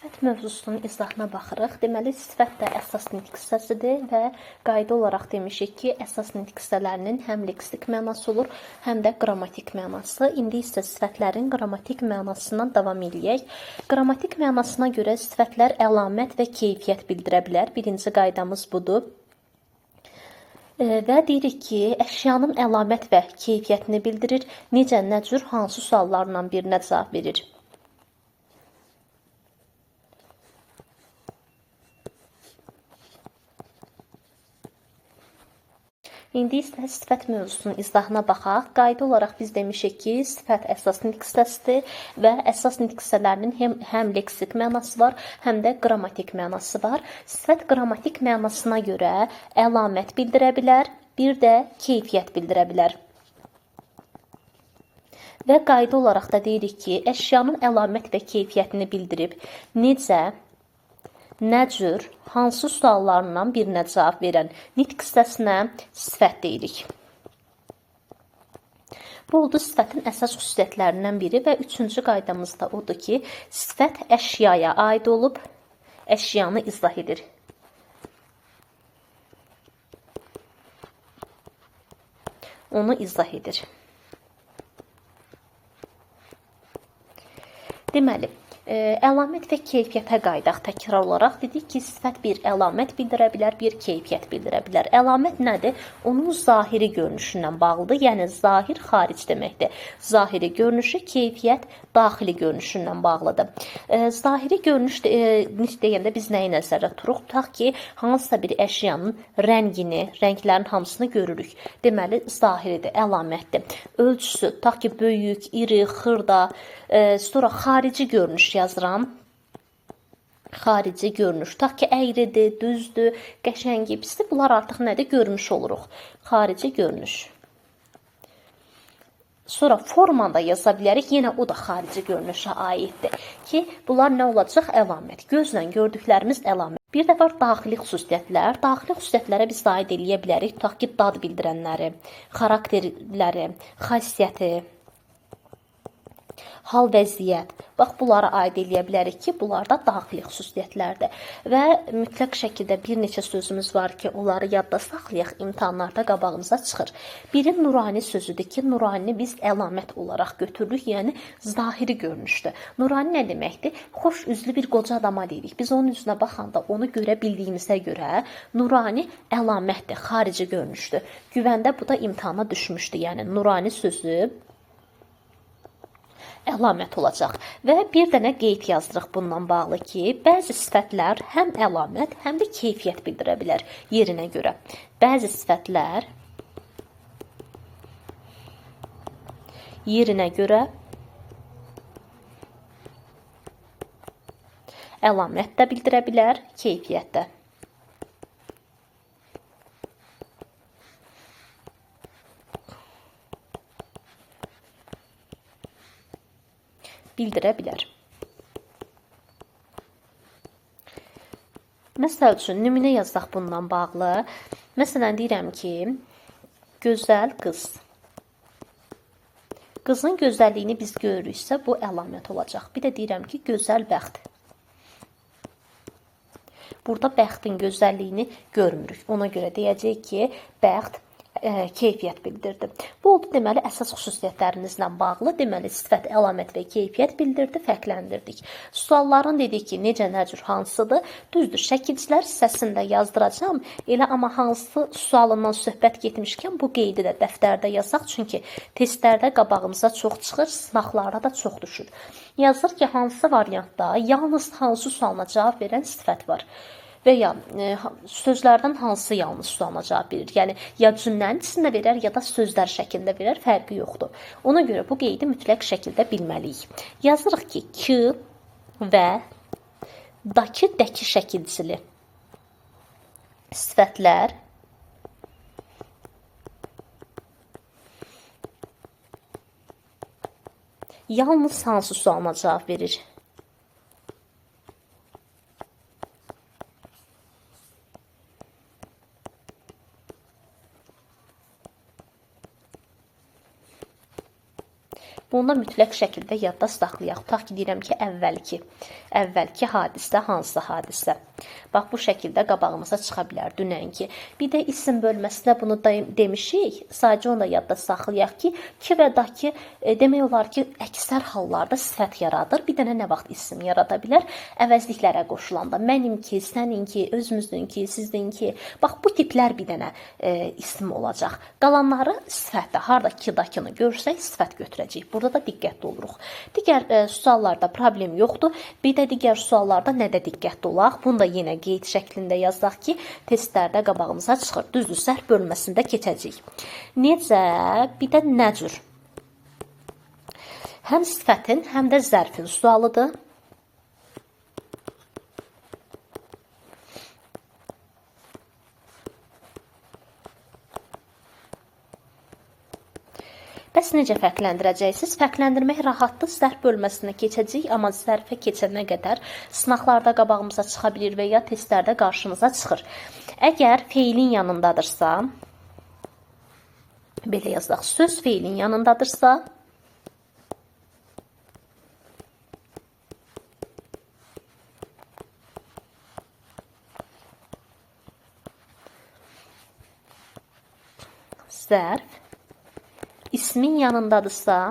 Sifət mövzusunun izahına baxırıq. Deməli, sifət də əsas nitq hissəsidir və qayda olaraq demişik ki, əsas nitq hissələrinin həm leksik mənası olur, həm də qrammatik mənası. İndi isə sifətlərin qrammatik mənasından davam eləyək. Qrammatik mənasına görə sifətlər əlamət və keyfiyyət bildirə bilər. Birinci qaydamız budur. Və deyirik ki, əşyanın əlamət və keyfiyyətini bildirir. Necə, nə cür, hansı suallarla birinə cavab verir. İndi isə sifət mövzusunun izahına baxaq. Qayda olaraq biz demişik ki, sifət əsas nitq hissəsidir və əsas nitq hissələrinin həm leksik mənası var, həm də qrammatik mənası var. Sifət qrammatik mənasına görə əlamət bildirə bilər, bir də keyfiyyət bildirə bilər. Və qayda olaraq da deyirik ki, əşyanın əlamət və keyfiyyətini bildirib necə, nə cür, hansı suallarından birinə cavab verən nitq hissəsinə sifət deyirik. Bu oldu sifətin əsas xüsusiyyətlərindən biri və üçüncü qaydamız da odur ki, sifət əşyaya aid olub, əşyanı izah edir. Onu izah edir. Deməli, əlamət və keyfiyyətə qayıdaq təkrar olaraq. Dedik ki, sifət bir əlamət bildirə bilər, bir keyfiyyət bildirə bilər. Əlamət nədir? Onun zahiri görünüşündən bağlıdır. Yəni, zahir xaric deməkdir. Zahiri görünüşü, keyfiyyət daxili görünüşündən bağlıdır. Zahiri görünüş deyəndə biz nəyi nəzərdə tuturuq? Tutaq ki, hansısa bir əşyanın rəngini, rənglərin hamısını görürük. Deməli, zahiridir, əlamətdir. Ölçüsü, tutaq ki, böyük, iri, xırda, sonra xarici görünüş yazıram. Xarici görünüş. Tutaq ki, əyridir, düzdür, qəşəngi, pisdir. Bunlar artıq nədir? Görmüş oluruq. Xarici görünüş. Sonra formanda yaza bilərik. Yenə o da xarici görünüşə aiddir ki, bunlar nə olacaq? Əlamət. Gözlə gördüklərimiz əlamət. Bir də var daxili xüsusiyyətlər. Daxili xüsusiyyətlərə biz aid eləyə bilərik. Tutaq ki, dad bildirənləri, xarakterləri, xasiyyəti, hal vəziyyət. Bax, bunlara aid eləyə bilərik ki, bunlar da daxili xüsusiyyətlərdir. Və mütləq şəkildə bir neçə sözümüz var ki, onları yadda saxlayaq, imtahanlarda qabağımıza çıxır. Biri nurani sözüdür ki, nuranini biz əlamət olaraq götürürük, yəni zahiri görünüşdür. Nurani nə deməkdir? Xoş üzlü bir qoca adama deyirik. Biz onun üzünə baxanda onu görə bildiyimizə görə nurani əlamətdir, xarici görünüşdür. Güvəndə bu da imtahana düşmüşdü. Yəni nurani sözü əlamət olacaq. Və bir dənə qeyd yazdırıq bununla bağlı ki, bəzi sifətlər həm əlamət, həm də keyfiyyət bildirə bilər yerinə görə. Bəzi sifətlər yerinə görə əlamət də bildirə bilər, keyfiyyət də. Bildirə bilər. Məsəl üçün, nümunə yazaq bundan bağlı. Məsələn, deyirəm ki, gözəl qız. Qızın gözəlliyini biz görürüksə, bu əlamət olacaq. Bir də deyirəm ki, gözəl bəxt. Burada bəxtin gözəlliyini görmürük. Ona görə deyəcəyik ki, bəxt keyfiyyət bildirdi. Bu oldu deməli əsas xüsusiyyətlərimizlə bağlı. Deməli sifət, əlamət və keyfiyyət bildirdi, fərqləndirdik. Sualların dedik ki, necə, nə cür, hansıdır? Düzdür, şəkilçilər hissəsində yazdıracağam. Elə amma hansı sualından söhbət getmişkən bu qeydi də dəftərdə yazaq. Çünki testlərdə qabağımıza çox çıxır, sınaqlarda da çox düşür. Yazır ki, hansı variantda yalnız hansı sualına cavab verən sifət var? Və ya sözlərdən hansı yalnız sualına cavab verir? Yəni, ya cümlənin içində verər, ya da sözlər şəklində verər, fərqi yoxdur. Ona görə bu qeydi mütləq şəkildə bilməliyik. Yazırıq ki, k və dakı, dəki şəkilçili sifətlər yalnız hansı sualına cavab verir? Bunu da mütləq şəkildə yadda saxlayaq. Tutaq ki, deyirəm ki, əvvəlki hadisə hansı hadisə? Bax, bu şəkildə qabağımıza çıxa bilər dünənki. Bir də isim bölməsinə bunu da demişik. Sadəcə onu da yadda saxlayaq ki, ki və dakı demək olar ki, əksər hallarda sifət yaradır. Bir dənə nə vaxt isim yarada bilər? Əvəzliklərə qoşulanda. Mənimki, səninki, özümüzünki, sizinki. Bax, bu tiplər bir dənə isim olacaq. Qalanları sifətdə. Harda ki, dakını görsək, sifət götürəcəyik. Burada da diqqətli oluruq. Digər suallarda problem yoxdur. Bir də digər suallarda nədə diqqətli olaq? Bunu da yenə qeyd şəklində yazaq ki, testlərdə qabağımıza çıxır. Düzdür, sərh bölməsində keçəcəyik. Necə, bir də nə cür? Həm sifətin, həm də zərfin sualıdır. Bəs necə fərqləndirəcəksiniz? Fərqləndirmək rahatdır. Zərf bölməsinə keçəcəyik, amma zərfə keçənə qədər sınaqlarda qabağımıza çıxa bilir və ya testlərdə qarşımıza çıxır. Əgər feilin yanındadırsa, belə yazaq, söz feilin yanındadırsa, zərf, ismin yanındadırsa,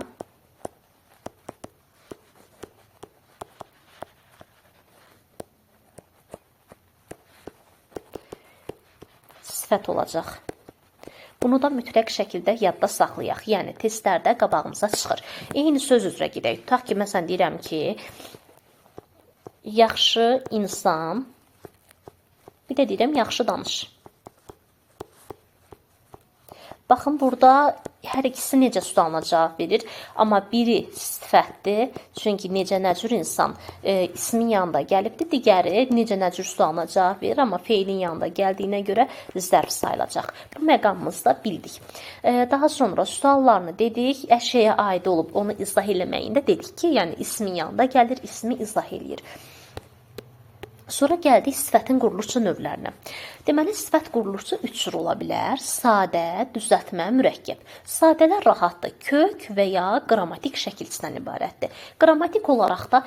sifət olacaq. Bunu da mütləq şəkildə yadda saxlayaq. Yəni, testlərdə qabağımıza çıxır. Eyni söz üzrə gedək. Tutaq ki, məsələn, deyirəm ki, yaxşı insan, bir də deyirəm, yaxşı danış. Baxın, burada hər ikisi necə sualına cavab verir. Amma biri sifətdir, çünki necə nə cür insan ismin yanında gəlibdir. Digəri necə nə cür sualına cavab verir, amma feilin yanında gəldiyinə görə zərf sayılacaq. Bu məqamımızda bildik. Daha sonra suallarını dedik, əşyaya aid olub onu izah eləməyində dedik ki, yəni ismin yanında gəlir, ismi izah eləyir. Sonra gəldik sifətin quruluşçu növlərinə. Deməli, sifət quruluşu üç cür ola bilər: sadə, düzəltmə, mürəkkəb. Sadələr rahatdır, kök və ya qrammatik şəkilçidən ibarətdir. Qrammatik olaraq da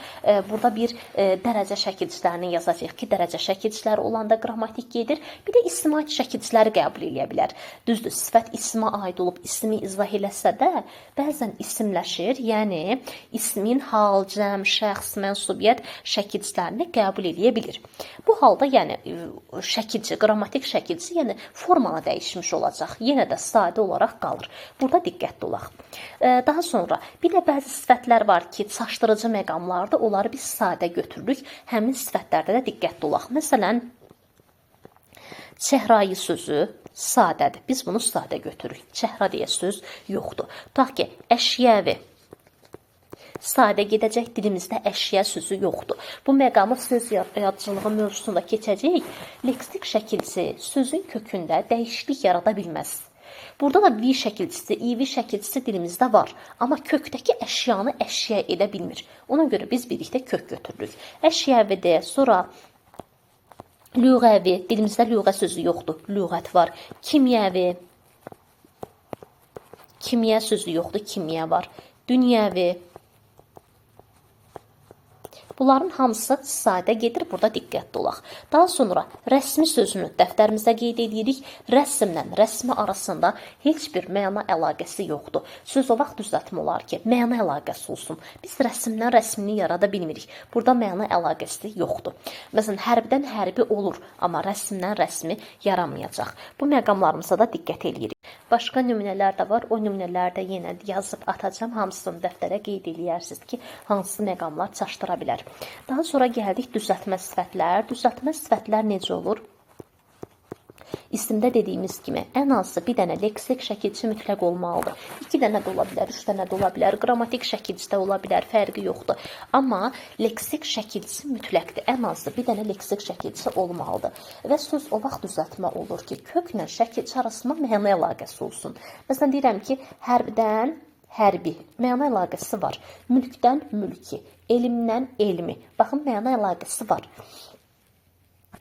burada bir dərəcə şəkilçilərini yazacağıq ki, dərəcə şəkilçiləri olanda qrammatik gedir. Bir də ismə aid şəkilçiləri qəbul eləyə bilər. Düzdür, sifət ismə aid olub ismi izah eləsə də, bəzən isimləşir, yəni ismin hal, cəm, şəxs, mənsubiyyət şəkilçilərini qəbul eləyə bilir. Bu halda, yəni şəkilçi, qrammatik şəkilçi, yəni formanı dəyişmiş olacaq. Yenə də sadə olaraq qalır. Burada diqqətli olaq. Daha sonra bir də bəzi sifətlər var ki, çaşdırıcı məqamlarda onları biz sadə götürürük. Həmin sifətlərdə də diqqətli olaq. Məsələn, çəhrayı sözü sadədir. Biz bunu sadə götürürük. Çəhra deyə söz yoxdur. Tutaq ki, əşyəvi sadə gedəcək, dilimizdə əşya sözü yoxdur. Bu məqamı söz yaradıcılığı mövzusunda keçəcəyik. Leksik şəkilçi sözün kökündə dəyişiklik yarada bilməz. Burada da V şəkilçisi, IV şəkilçisi dilimizdə var. Amma kökdəki əşyanı əşya edə bilmir. Ona görə biz birlikdə kök götürürük. Əşyəvidir, sonra lüğəvi, dilimizdə lüğə sözü yoxdur, lüğət var. Kimyəvi, kimya sözü yoxdur, kimya var. Dünyəvi. Bunların hamısı sadə gedir, burada diqqətli olaq. Daha sonra rəsmi sözünü dəftərimizdə qeyd edirik. Rəsmlə rəsmi arasında heç bir məna əlaqəsi yoxdur. Söz o vaxt düzəltmə olar ki, məna əlaqəsi olsun. Biz rəsmdən rəsmini yarada bilmirik. Burada məna əlaqəsi yoxdur. Məsələn, hərbidən hərbi olur, amma rəsmdən rəsmi yaranmayacaq. Bu məqamlarımıza da diqqət edirik. Başqa nümunələr də var. O nümunələri də yenə yazıb atacağam. Hamısını dəftərə qeyd eləyərsiniz ki, hansı məqamlar çaşdıra bilər. Daha sonra gəldik düzəltmə sifətlər. Düzəltmə sifətlər necə olur? İsimdə dediyimiz kimi ən azı bir dənə leksik şəkilçi mütləq olmalıdır. 2 dənə də ola bilər, 3 dənə də ola bilər, qrammatik şəkilçi də ola bilər, fərqi yoxdur. Amma leksik şəkilçi mütləqdir. Ən azı bir dənə leksik şəkilçi olmalıdır. Və söz o vaxt düzəltmə olur ki, köklə şəkilçi arasında məna əlaqəsi olsun. Məsələn, deyirəm ki, hərbidən hərbi, məna əlaqəsi var. Mülkdən mülki, elmdən elmi. Baxın, məna əlaqəsi var.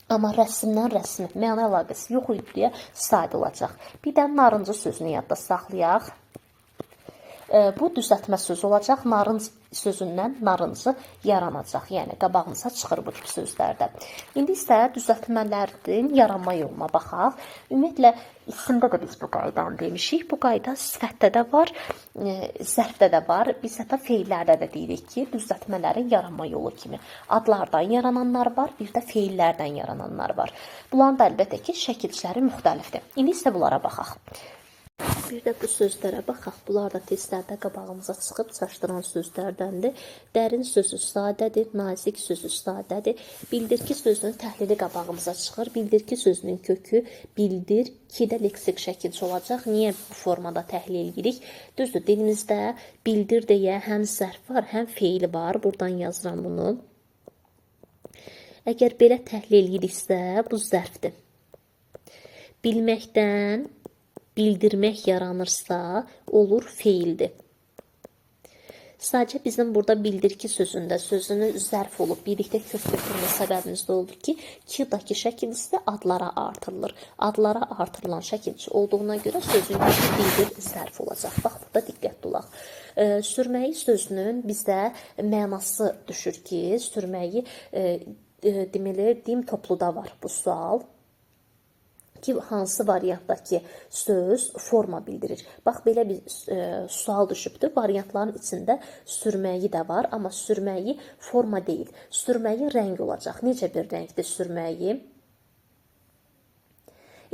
Amma rəsmdən rəsmi, məna əlaqəsi yox idi deyə sadə olacaq. Bir də narıncı sözünü yadda saxlayaq. Bu düzəltmə sözü olacaq. Narınc sözündən narıncı yaranacaq. Yəni qabağımıza çıxır bu tip sözlərdə. İndi isə düzəltmələrin yaranma yoluna baxaq. Ümumiyyətlə isimdə də biz bu qaydanı demişik. Bu qayda sifətdə də var, zərfdə də var. Biz hətta feillərdə də deyirik ki, düzəltmələrin yaranma yolu kimi. Adlardan yarananlar var, bir də feillərdən yarananlar var. Bunların da əlbəttə ki, şəkilçiləri müxtəlifdir. İndi isə bunlara baxaq. Bir də bu sözlərə baxaq. Bunlar da testlərdə qabağımıza çıxıb çaşdıran sözlərdəndir. Dərin sözü sadədir, nazik sözü sadədir. Bildir ki sözünün təhlili qabağımıza çıxır. Bildir ki sözünün kökü bildir ki də leksik şəkilçi olacaq. Niyə bu formada təhlil edirik? Düzdür, dilimizdə bildir deyə həm zərf var, həm feil var. Buradan yazıram bunu. Əgər belə təhlil ediriksə, bu zərfdir. Bilməkdən bildirmək yaranırsa, olur feildir. Sadəcə bizim burada bildir ki sözündə sözünü zərf olub birlikdə kök götürmə səbəbimiz də oldu ki, ki-dakı şəkilçisi adlara artırılır. Adlara artırılan şəkilçi olduğuna görə sözün kökü bildir zərf olacaq. Bax, burada diqqətli olaq. Sürməyi sözünün bizdə mənası düşür ki, sürməyi deməli, dim topluda var bu sual. Ki, hansı variantdakı söz forma bildirir. Bax, belə bir sual düşübdür. Variantların içində sürməyi də var, amma sürməyi forma deyil. Sürməyi rəng olacaq. Necə bir rəngdir sürməyi?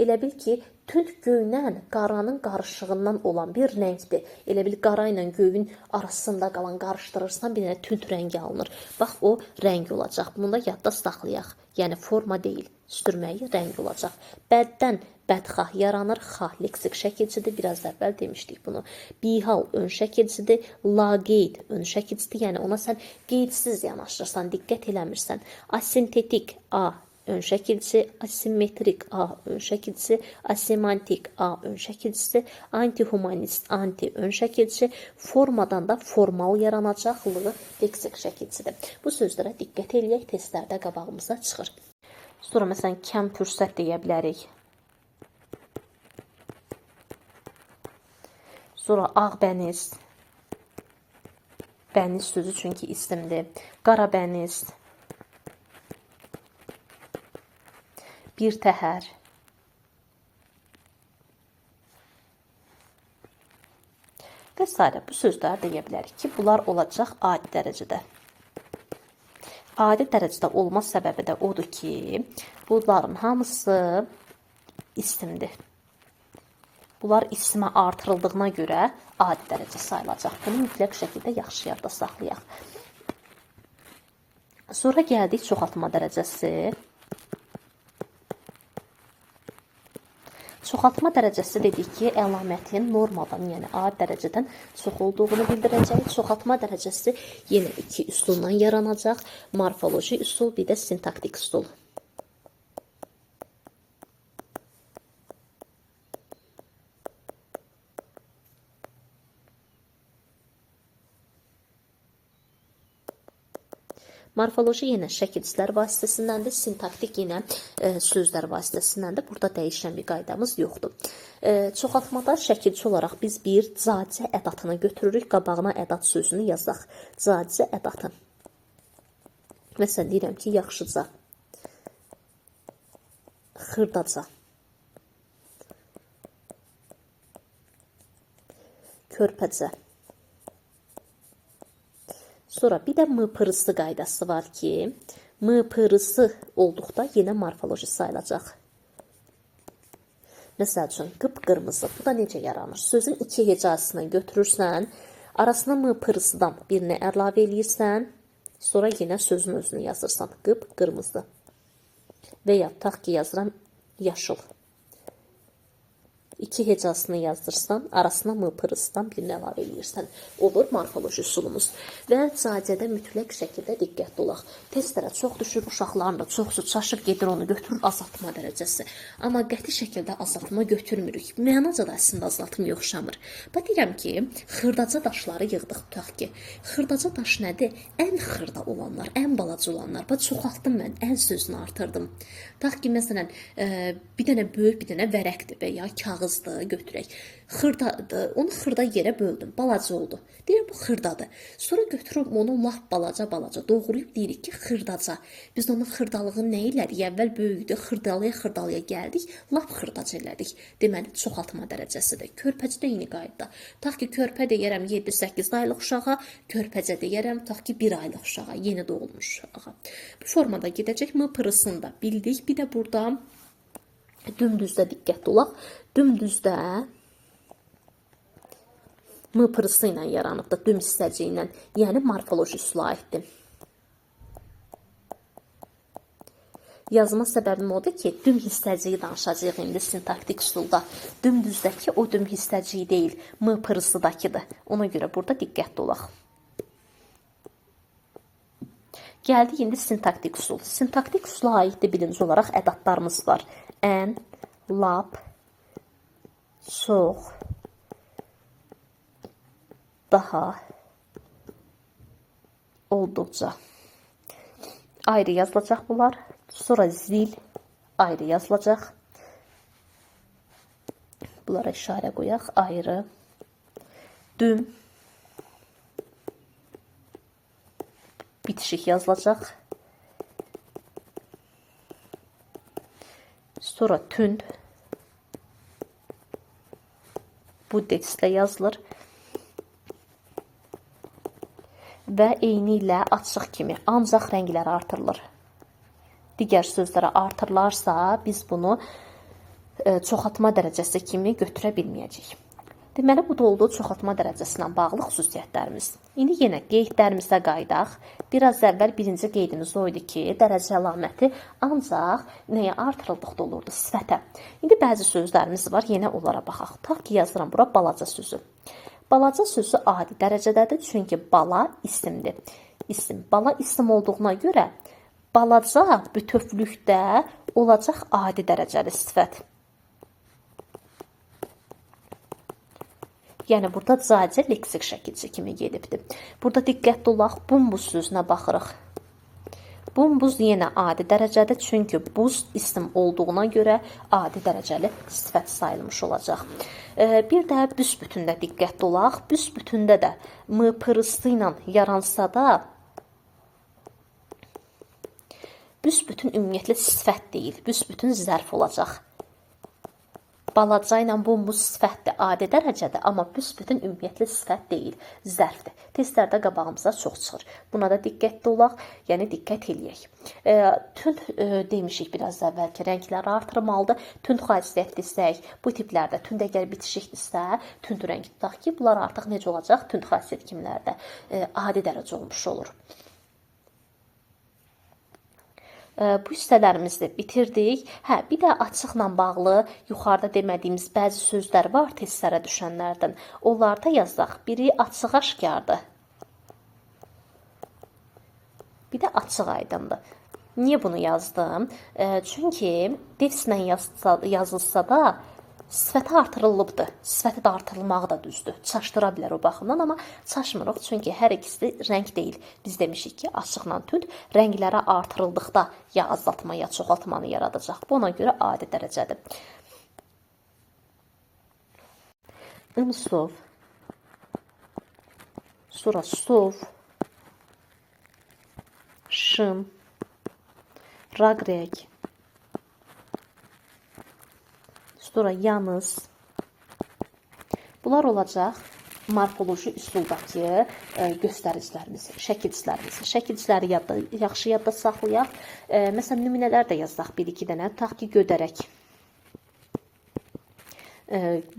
Elə bil ki, tünd göynən qaranın qarışığından olan bir rəngdir. Elə bil, qara ilə göyün arasında qalan qarışdırırsan, bir dənə tünd rəngi alınır. Bax, o rəng olacaq. Bunu da yadda saxlayaq. Yəni, forma deyil, sürməyi rəng olacaq. Bəddən bədxah yaranır. Xah leksik şəkilçidir. Biraz əvvəl demişdik bunu. Bihal ön şəkilçidir. Laqeyd ön şəkilçidir. Yəni, ona sən qeydsiz yanaşırsan, diqqət eləmirsən. Asintetik A ön şəkilçi, asimetrik A ön şəkilçi, asemantik A ön şəkilçisi, antihumanist anti ön şəkilçi, formadan da formal yaranacaq L leksik şəkilçidir. Bu sözlərə diqqət eləyək, testlərdə qabağımıza çıxır. Sonra məsələn kəm fürsət deyə bilərik. Sonra ağ bəniz, bəniz sözü çünki isimdir. Qara bəniz, bir təhər, və s. Bu sözləri deyə bilərik ki, bunlar olacaq adi dərəcədə. Adi dərəcədə olma səbəbi də odur ki, bunların hamısı isimdir. Bunlar isimə artırıldığına görə adi dərəcə sayılacaq. Bunu mütləq şəkildə yaxşı yadda saxlayaq. Sonra gəldik çoxaltma dərəcəsi. Çoxaltma dərəcəsi dedik ki, əlamətin normadan, yəni adi dərəcədən çox olduğunu bildirəcək. Çoxaltma dərəcəsi yenə iki üsulla yaranacaq. Morfoloji üsul, bir də sintaktik üsul. Morfoloji yenə şəkilçilər vasitəsindəndir, sintaktik yenə sözlər vasitəsindəndir. Burada dəyişən bir qaydamız yoxdur. Çoxaltmada şəkilçi olaraq biz bir cacə ədatını götürürük, qabağına ədat sözünü yazaq. Cacə ədatı. Məsələn, deyirəm ki, yaxşıca, xırdaca, körpəcə. Sonra bir də m-pırısı qaydası var ki, m-pırısı olduqda yenə morfoloji sayılacaq. Məsəl üçün, qıpqırmızı. Bu da necə yaranır? Sözün iki hecasını götürürsən, arasına m-pırısıdan birini əlavə eləyirsən, sonra yenə sözün özünü yazırsan. Qıpqırmızı. Və ya tutaq ki, yazıram yaşıl. İki hecasını yazdırsan, arasına m-pırısıdan birini əlavə eləyirsən. Olur morfoloji üsulumuz. Və cacədə mütləq şəkildə diqqətli olaq. Testlərə çox düşür, uşaqların da çoxsu çaşıb gedir onu götürür azaltma dərəcəsi. Amma qəti şəkildə azaltma götürmürük. Mənaca da əslində azaltma oxşamır. Bax deyirəm ki, xırdaca daşları yığdıq tutaq ki. Xırdaca daş nədir? Ən xırda olanlar, ən balaca olanlar. Bax çoxaltdım mən, ən sözünü artırdım. Tutaq ki, məsələn, bir dənə böyük, bir dənə vərəqdir və ya kağızdır. kağızdır, götürək. Xırdadır. Onu xırda yerə böldüm. Balaca oldu. Deyirəm bu xırdadır. Sonra götürüb onu lap balaca-balaca doğrayıb deyirik ki, xırdaca. Biz onun xırdalığını nə elədik? Əvvəl böyükdü, xırdalıya-xırdalıya gəldik, lap xırdaca elədik. Deməli, çoxaltma dərəcəsidir. Körpəcə də eyni qayda. Tutaq ki, körpə deyərəm 7-8 aylıq uşağa, körpəcə deyərəm tutaq ki, 1 aylıq uşağa, yeni doğulmuş uşağa. Bu formada gedəcək. M pırısını da bildik. Bir də burada dümdüzdə diqqətli olaq. Dümdüzdə M pırısı ilə yaranıbdır, düm hissəciyi ilə, yəni morfoloji üsula aiddir. Yazma səbəbim odur ki, düm hissəciyi danışacağıq indi sintaktik üsulda. Dümdüzdəki o düm hissəciyi deyil, M pırısıdakıdır. Ona görə burada diqqətli olaq. Gəldik indi sintaktik üsul. Sintaktik üsula aiddir birinci olaraq ədatlarımız var. Ən, lap, çox, daha, olduqca. Ayrı yazılacaq bunlar. Sonra zil ayrı yazılacaq. Bunlara işarə qoyaq. Ayrı. Düm. Bitişik yazılacaq. Sonra tünd. Bu defislə yazılır. Və eyni ilə açıq kimi, ancaq rəngləri artırılır. Digər sözlərə artırılarsa, biz bunu çoxaltma dərəcəsi kimi götürə bilməyəcəyik. Deməli, bu da oldu çoxaltma dərəcəsi ilə bağlı xüsusiyyətlərimiz. İndi yenə qeydlərimizə qayıdaq. Biraz əvvəl birinci qeydimiz o idi ki, dərəcə əlaməti ancaq nəyə artırıldıqda olurdu? Sifətə. İndi bəzi sözlərimiz var, yenə onlara baxaq. Tutaq ki, yazıram bura balaca sözü. Balaca sözü adi dərəcədədir, çünki bala isimdir. İsim. Bala isim olduğuna görə balaca bütövlükdə olacaq adi dərəcəli sifət. Yəni, burada caizə leksik şəkilçi kimi gedibdir. Burada diqqətli olaq, bumbuz sözünə baxırıq. Bumbuz yenə adi dərəcədir, çünki buz isim olduğuna görə adi dərəcəli sifət sayılmış olacaq. Bir də büsbütündə diqqətli olaq. Büsbütündə də m pırısı ilə yaransa da büsbütün ümumiyyətlə sifət deyil, büsbütün zərf olacaq. Balaca ilə bumbuz sifətdir, adi dərəcədə, amma büsbütün ümumiyyətlə sifət deyil, zərfdir. Testlərdə qabağımıza çox çıxır. Buna da diqqətli olaq, yəni diqqət eləyək. Tünd demişik biraz əvvəl ki, rəngləri artırmalıdır. Tünd xasiyyətlirsək, bu tiplərdə tünd əgər bitişikdirsə, tünd rəng tutaq ki, bunlar artıq necə olacaq? Tünd xasiyyət kimlərdə adi dərəcə olmuş olur. Bu hissələrimizi bitirdik. Hə, bir də açıqla bağlı yuxarıda demədiyimiz bəzi sözlər var testlərə düşənlərdən. Onları da yazaq. Biri açıq aşkardır. Bir də açıq aydındır. Niyə bunu yazdım? Çünki defislə yazılsa da sifəti artırılıbdır. Sifəti də artırılmağı da düzdür. Çaşdıra bilər o baxımdan, amma çaşmırıq. Çünki hər ikisi rəng deyil. Biz demişik ki, açıqla tünd rənglərə artırıldıqda ya azaltma, ya çoxaltmanı yaradacaq. Bu ona görə adi dərəcədir. Imsov, sonra sov, şım, raqrək, sonra yanız. Bunlar olacaq morfoloji üsuldakı göstəricilərimiz, şəkilçilərimiz. Şəkilçiləri yaxşı yadda saxlayaq. Məsələn, nümunələr də yazaq bir-iki dənə. Tutaq ki, gödərək.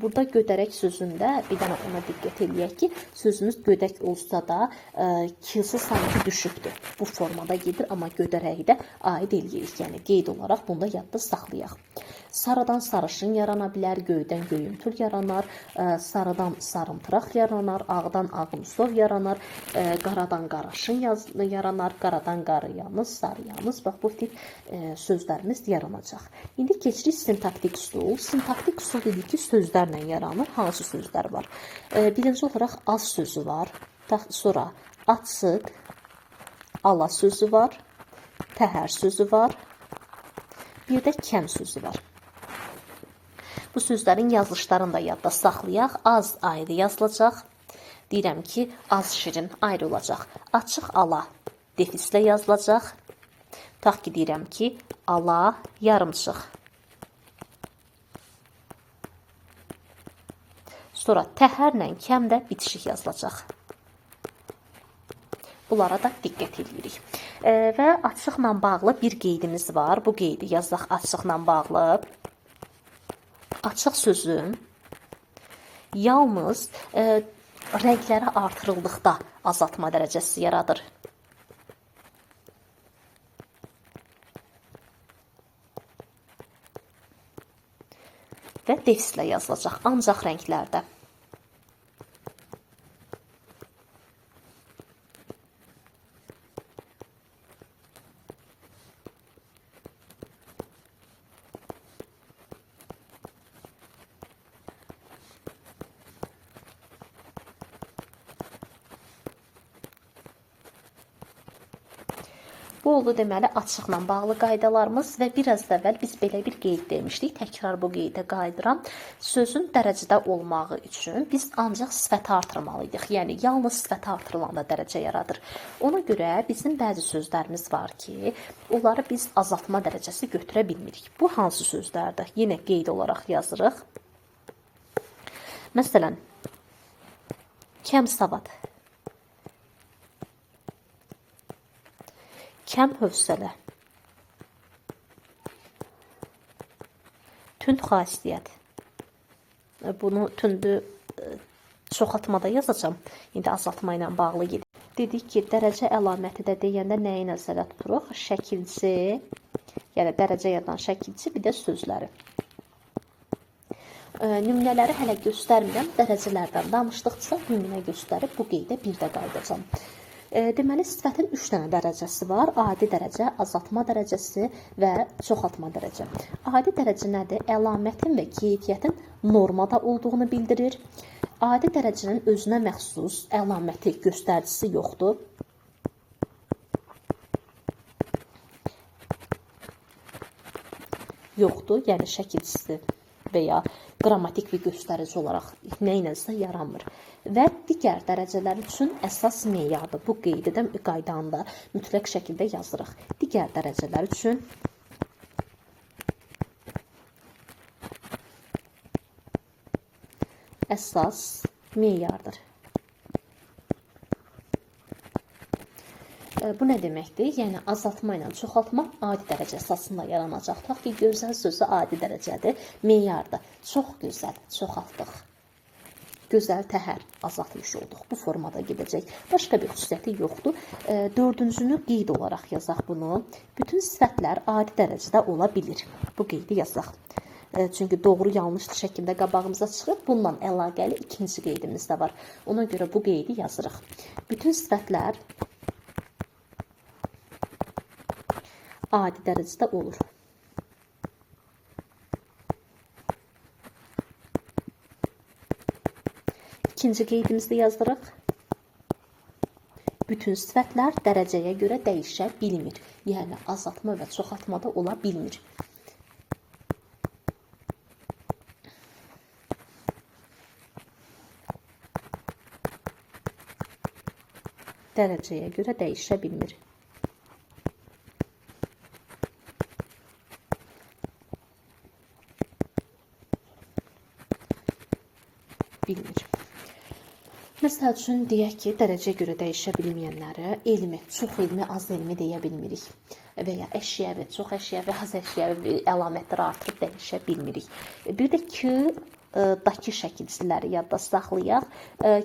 Burada gödərək sözündə bir dənə ona diqqət eləyək ki, sözümüz gödək olsa da kilsi sanki düşübdür. Bu formada gedir, amma gödərəyi də aid eləyirik. Yəni, qeyd olaraq bunu da yadda saxlayaq. Sarıdan sarışın yarana bilər, göydən göyümtül yaranar, sarıdan sarımtıraq yaranar, ağdan ağımsov yaranar, qaradan qaraşın yaranar, qaradan qarıyanız, sarıyanız. Bax, bu tip sözlərimiz yaranacaq. İndi keçirik sintaktik üsul. Sintaktik üsul dedik ki, sözlərlə yaranır. Hansı sözlər var? Birinci olaraq az sözü var. Sonra açıq, ala sözü var, təhər sözü var, bir də kəm sözü var. Bu sözlərin yazılışlarını da yadda saxlayaq. Az ayrı yazılacaq. Deyirəm ki, az şirin ayrı olacaq. Açıq ala defislə yazılacaq. Tutaq ki, deyirəm ki, ala yarımçıq. Sonra təhərlə kəm də bitişik yazılacaq. Bunlara da diqqət edirik. Və açıqla bağlı bir qeydimiz var. Bu qeydi yazaq açıqla bağlı. Açıq sözün yalnız rəngləri artırıldıqda azaltma dərəcəsi yaradır. Və defislə yazılacaq, ancaq rənglərdə. Bu oldu deməli açıqla bağlı qaydalarımız və biraz əvvəl biz belə bir qeyd demişdik. Təkrar bu qeydə qayıdıram. Sözün dərəcədə olmağı üçün biz ancaq sifəti artırmalıydıq. Yəni yalnız sifəti artırılanda dərəcə yaradır. Ona görə bizim bəzi sözlərimiz var ki, onları biz azaltma dərəcəsi götürə bilmirik. Bu hansı sözlərdir? Yenə qeyd olaraq yazırıq. Məsələn, kəm savad. Kəm hövsələ, tünd xasiyyət. Bunu tündü çoxaltmada yazacağam. İndi azaltma ilə bağlı gedir. Dedik ki, dərəcə əlaməti də deyəndə nəyi nəzərə tuturuq? Şəkilçi, yəni dərəcə yaradan şəkilçi, bir də sözləri. Nümunələri hələ göstərmirəm. Dərəcələrdən danışdıqca nümunə göstərib bu qeydə bir də qayıdacağam. Deməli, sifətin 3 dənə dərəcəsi var. Adi dərəcə, azaltma dərəcəsi və çoxaltma dərəcə. Adi dərəcə nədir? Əlamətin və keyfiyyətin normada olduğunu bildirir. Adi dərəcənin özünə məxsus əlaməti, göstəricisi yoxdur. Yoxdur, yəni şəkilçisi və ya qrammatik bir göstərici olaraq nə iləsə yaranmır. Və digər dərəcələr üçün əsas meyardır. Bu qeydi də, qaydanı da mütləq şəkildə yazırıq. Digər dərəcələr üçün əsas meyardır. Bu nə deməkdir? Yəni azaltma ilə çoxaltma adi dərəcə əsasında yaranacaq. Tutaq ki, gözəl sözü adi dərəcədir, meyardır. Çox gözəl, çoxaltdıq. Gözəl təhər azaltmış olduq. Bu formada gedəcək. Başqa bir xüsusiyyəti yoxdur. Dördüncünü qeyd olaraq yazaq bunu. Bütün sifətlər adi dərəcədə ola bilir. Bu qeydi yazaq. Çünki doğru yanlış şəkildə qabağımıza çıxır. Bununla əlaqəli ikinci qeydimiz də var. Ona görə bu qeydi yazırıq. Bütün sifətlər adi dərəcədə olur. İkinci qeydimizdə yazdırıq. Bütün sifətlər dərəcəyə görə dəyişə bilmir. Yəni azaltma və çoxaltma da ola bilmir. Dərəcəyə görə dəyişə bilmir. Məsəl üçün, deyək ki, dərəcəyə görə dəyişə bilməyənləri elmi, çox elmi, az elmi deyə bilmirik. Və ya əşyəvi, çox əşyəvi, az əşyəvi əlamətləri artırıb dəyişə bilmirik. Bir də ki, daki şəkilçiləri yadda saxlayaq.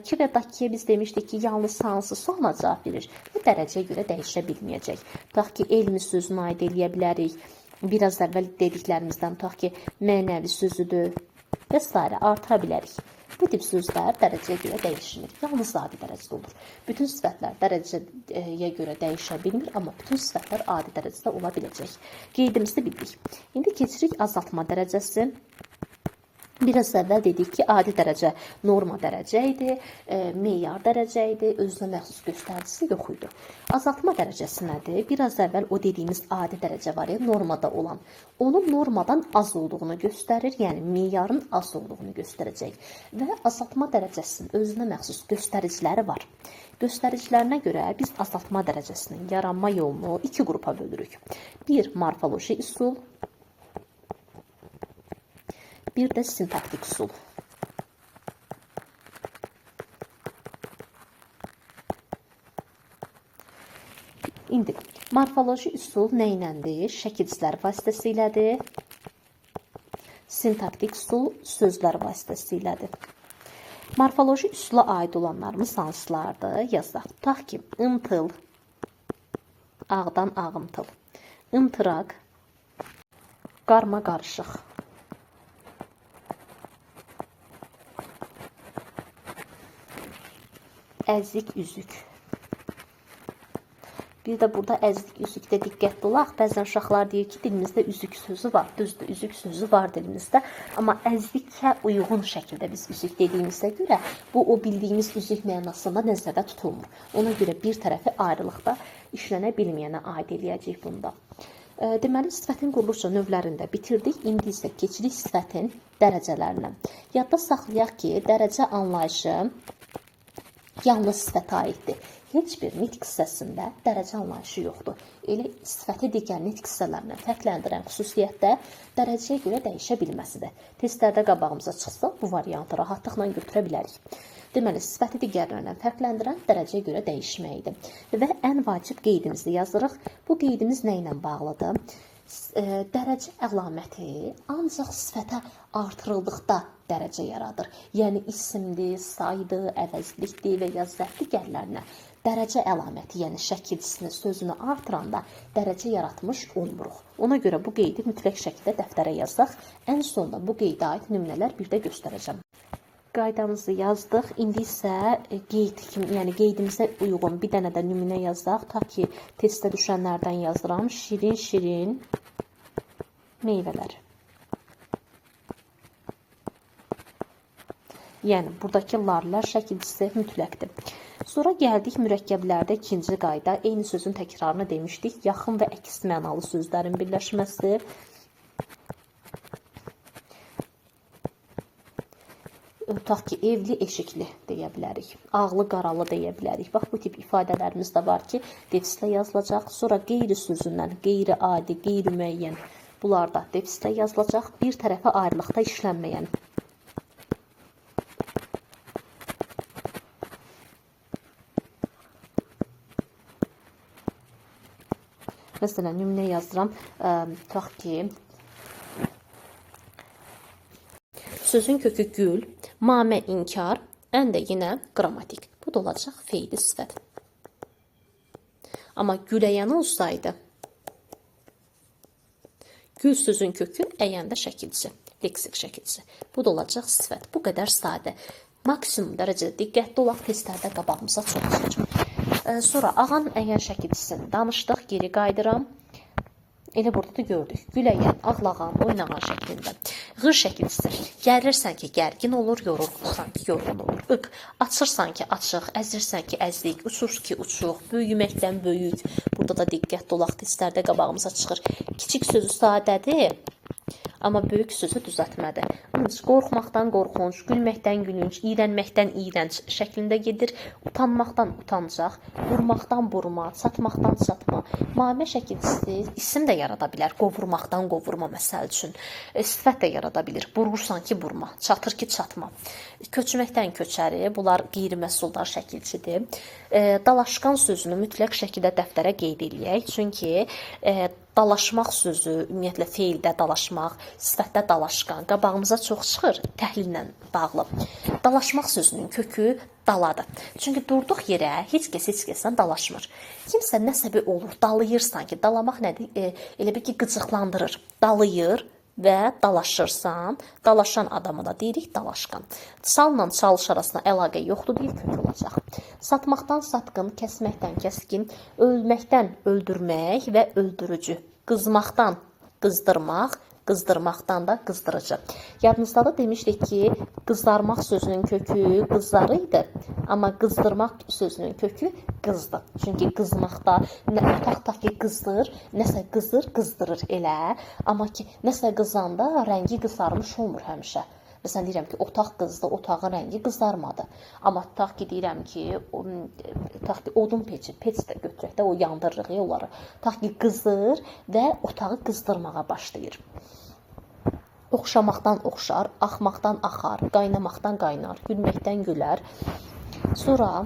Ki və dakiyə biz demişdik ki, yalnız hansı suala cavab verir? Bu dərəcəyə görə dəyişə bilməyəcək. Tutaq ki, elmi sözünü aid eləyə bilərik. Biraz əvvəl dediklərimizdən tutaq ki, mənəvi sözüdür və s. artıra bilərik. Bu tip sözlər dərəcəyə görə dəyişmir. Yalnız adi dərəcədə olur. Bütün sifətlər dərəcəyə görə dəyişə bilmir, amma bütün sifətlər adi dərəcədə ola biləcək. Qeydimizi bildik. İndi keçirik azaltma dərəcəsi. Biraz əvvəl dedik ki, adi dərəcə norma dərəcə idi, meyar dərəcə idi, özünə məxsus göstəricisi yox idi. Azaltma dərəcəsi nədir? Biraz əvvəl o dediyimiz adi dərəcə var ya, normada olan. Onun normadan az olduğunu göstərir, yəni meyarın az olduğunu göstərəcək. Və azaltma dərəcəsinin özünə məxsus göstəriciləri var. Göstəricilərinə görə biz azaltma dərəcəsinin yaranma yolunu iki qrupa bölürük. Bir, morfoloji üsul, bir də sintaktik üsul. İndi morfoloji üsul nə iləndir? Şəkilcilər vasitəsilədir. Sintaktik üsul sözlər vasitəsilədir. Morfoloji üsula aid olanlarımız hansılardır? Yazaq. Tutaq ki, ıntıl, ağdan ağımtıl, ıntıraq, qarma qarışıq. Əzik, üzük. Bir də burada əzik, üzükdə diqqətli olaq. Bəzən uşaqlar deyir ki, dilimizdə üzük sözü var. Düzdür, üzük sözü var dilimizdə. Amma əzikə uyğun şəkildə biz üzük dediyimizə görə bu o bildiyimiz üzük mənasında nəzərdə tutulmur. Ona görə bir tərəfi ayrılıqda işlənə bilməyənə aid eləyəcəyik bunda. Deməli, sifətin quruluşca növlərini də bitirdik. İndi isə keçirik sifətin dərəcələrinə. Yadda saxlayaq ki, dərəcə anlayışı yalnız sifətə aiddir. Heç bir nitq hissəsində dərəcə anlayışı yoxdur. Elə sifəti digər nitq hissələrindən fərqləndirən xüsusiyyət də dərəcəyə görə dəyişə bilməsidir. Testlərdə qabağımıza çıxsa bu variantı rahatlıqla götürə bilərik. Deməli, sifəti digərlərindən fərqləndirən dərəcəyə görə dəyişməyidir. Və ən vacib qeydimizi yazırıq. Bu qeydimiz nə ilə bağlıdır? Dərəcə əlaməti ancaq sifətə artırıldıqda dərəcə yaradır. Yəni isimdir, saydır, əvəzlikdir və ya zərf digərlərinə dərəcə əlaməti, yəni şəkilçisini, sözünü artıranda dərəcə yaratmış olmuruq. Ona görə bu qeydi mütləq şəkildə dəftərə yazaq. Ən sonda bu qeydə aid nümunələr bir də göstərəcəm. Qaydamızı yazdıq. İndi isə qeyd kimi, yəni qeydimizə uyğun bir dənə də nümunə yazaq. Ta ki testə düşənlərdən yazıram. Şirin-şirin meyvələr. Yəni buradakı larlar şəkilçisi mütləqdir. Sonra gəldik mürəkkəblərdə ikinci qayda. Eyni sözün təkrarını demişdik. Yaxın və əks mənalı sözlərin birləşməsi. Tutaq ki, evli, eşikli deyə bilərik. Ağlı, qaralı deyə bilərik. Bax, bu tip ifadələrimiz də var ki, defislə yazılacaq. Sonra qeyri sözündən qeyri-adi, qeyri-müəyyən bunlar da defislə yazılacaq. Bir tərəfə ayrılıqda işlənməyən. Məsələn, nümunə yazıram. Tutaq ki, sözün kökü gül, mamə inkar, ən də yenə qrammatik. Bu da olacaq feili sifət. Amma güləyən olsaydı, gül sözün kökü əyəndə şəkilçisi, leksik şəkilçisi. Bu da olacaq sifət. Bu qədər sadə. Maksimum dərəcədə diqqətli olaq, testlərdə qabağımıza çox çıxacaq. Sonra ağan əyən şəkilçisini danışdıq, geri qayıdıram. Elə burada da gördük. Güləyən, ağlağan, oynağan şəklində. Ğır şəkilçisi. Gərilirsən ki, gərgin olur, yorulursan ki, yorğun olur. Iq, açırsan ki, açıq, əzirsən ki, əzdik, uçur ki, uçuq, böyüməkdən böyük. Burada da diqqətli olaq, testlərdə qabağımıza çıxır. Kiçik sözü sadədir, amma böyük sözü düzəltmədir. Inc, qorxmaqdan qorxunc, gülməkdən gülünc, iyrənməkdən iyrənc şəklində gedir. Utanmaqdan utancaq, vurmaqdan burma, çatmaqdan çatma. Mamə şəkilçisi isim də yarada bilər. Qovurmaqdan qovurma məsəl üçün. Sifət də yarada bilir. Burursan ki, burma, çatır ki, çatma. Köçməkdən köçəri, bunlar qeyri-məhsuldar şəkilçidir. Dalaşqan sözünü mütləq şəkildə dəftərə qeyd eləyək. Çünki dalaşmaq sözü, ümumiyyətlə feildə dalaşmaq, sifətdə dalaşqan qabağımıza çox çıxır təhlillə bağlı. Dalaşmaq sözünün kökü daladır. Çünki durduq yerə heç kəs heç kəslə dalaşmır. Kimsə nəsə bir olur, dalayırsan ki, dalamaq nədir? Elə bil ki, qıcıqlandırır. Dalayır və dalaşırsan, dalaşan adama da deyirik dalaşqan. Salla çalış arasında əlaqə yoxdur, deyir kök olacaq. Satmaqdan satqın, kəsməkdən kəskin, ölməkdən öldürmək və öldürücü, qızmaqdan qızdırmaq, qızdırmaqdan da qızdırıcı. Yadınızda da demişdik ki, qızarmaq sözünün kökü qızarı idi, amma qızdırmaq sözünün kökü qızdı. Çünki qızmaqda otaq tutaq ki, qızdır, nəsə qızır, qızdırır elə. Amma ki, nəsə qızanda rəngi qızarmış olmur həmişə. Məsələn, deyirəm ki, otaq qızdı, otağın rəngi qızarmadı. Amma tutaq ki, deyirəm ki, tutaq ki, odun peçi, peç də götürək də, o yandırırıq onları. Tutaq ki, qızır və otağı qızdırmağa başlayır. Oxşamaqdan oxşar, axmaqdan axar, qaynamaqdan qaynar, gülməkdən gülər. Sonra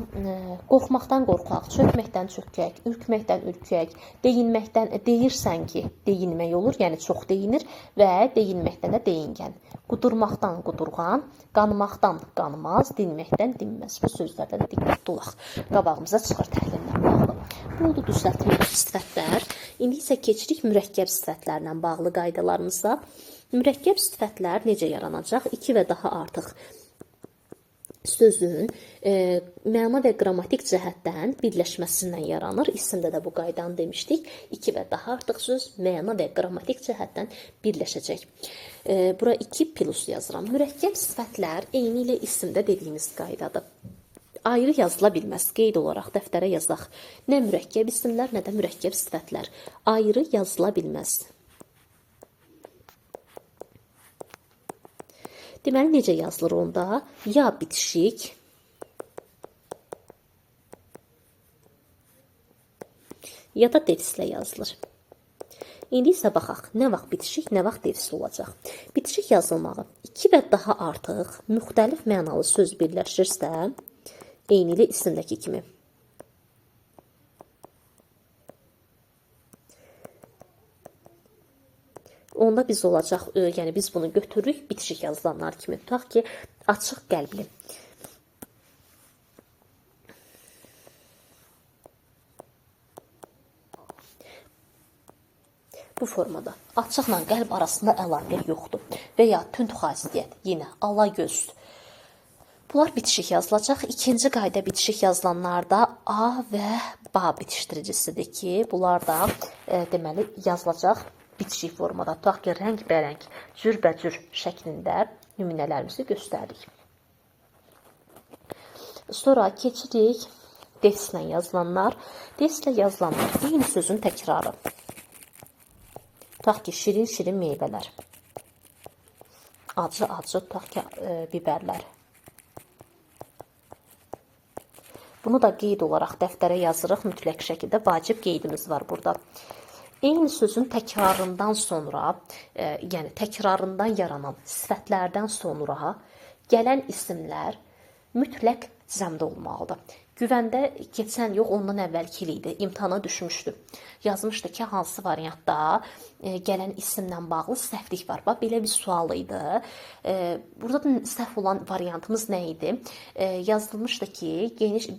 qorxmaqdan qorxaq, çökməkdən çökək, ürkməkdən ürkək, deyinməkdən deyirsən ki, deyinmək olur, yəni çox deyinir və deyinməkdən də deyingən. Qudurmaqdan qudurğan, qanmaqdan qanmaz, dinməkdən dinməz. Bu sözlərdə də diqqətli olaq. Qabağımıza çıxır təhlillə bağlı. Bu oldu düzəltmə sifətlər. İndi isə keçirik mürəkkəb sifətlərlə bağlı qaydalarımıza. Mürəkkəb sifətlər necə yaranacaq? 2 və daha artıq sözün məna və qrammatik cəhətdən birləşməsindən yaranır. İsimdə də bu qaydanı demişdik. 2 və daha artıq söz məna və qrammatik cəhətdən birləşəcək. Bura 2 plus yazıram. Mürəkkəb sifətlər eyni ilə isimdə dediyimiz qaydadır. Ayrı yazıla bilməz. Qeyd olaraq dəftərə yazaq. Nə mürəkkəb isimlər, nə də mürəkkəb sifətlər. Ayrı yazıla bilməz. Deməli, necə yazılır onda? Ya bitişik, ya da defislə yazılır. İndi isə baxaq, nə vaxt bitişik, nə vaxt defisli olacaq. Bitişik yazılmağı 2 və daha artıq müxtəlif mənalı söz birləşirsə, eynilə isimdəki kimi. Onda biz olacaq, yəni biz bunu götürürük bitişik yazılanlar kimi. Tutaq ki, açıq qəlbli. Bu formada açıqla qəlb arasında əlaqə yoxdur. Və ya tünd xasiyyət, yenə ala göz. Bunlar bitişik yazılacaq. İkinci qayda bitişik yazılanlarda A və B bitişdiricisidir ki, bunlar da deməli yazılacaq bitişik formada. Tutaq ki, rəngbərəng, cürbəcür şəklində nümunələrimizi göstəririk. Sonra keçirik defislə yazılanlar. Defislə yazılanlar eyni sözün təkrarı. Tutaq ki, şirin-şirin meyvələr. Acı-acı, tutaq ki, biberlər. Bunu da qeyd olaraq dəftərə yazırıq. Mütləq şəkildə vacib qeydimiz var burada. Eyni sözün təkrarından sonra, yəni təkrarından yaranan sifətlərdən sonra gələn isimlər mütləq cəmdə olmalıdır. Güvəndə keçən yox, ondan əvvəlki il idi, imtahana düşmüşdü. Yazmışdı ki, hansı variantda gələn isimlə bağlı səhvlik var. Bax, belə bir sual idi. Burada da səhv olan variantımız nə idi? Yazılmışdı ki,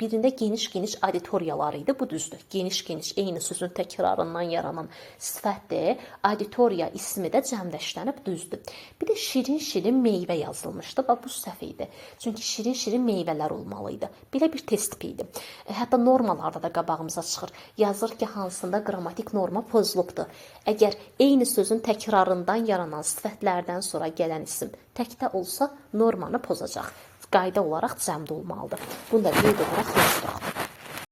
birində geniş-geniş auditoriyalar idi. Bu düzdür. Geniş-geniş eyni sözün təkrarından yaranan sifətdir. Auditoriya ismi də cəmləşlənib, düzdür. Bir də şirin-şirin meyvə yazılmışdı. Bax, bu səhv idi. Çünki şirin-şirin meyvələr olmalı idi. Belə bir test tipi idi. Hətta normalarda da qabağımıza çıxır. Yazır ki, hansında qrammatik norma pozulubdur. Əgər eyni sözün təkrarından yaranan sifətlərdən sonra gələn isim təkdə olsa, normanı pozacaq. Qayda olaraq cəmdə olmalıdır. Bunu da qeyd olaraq yazırıq.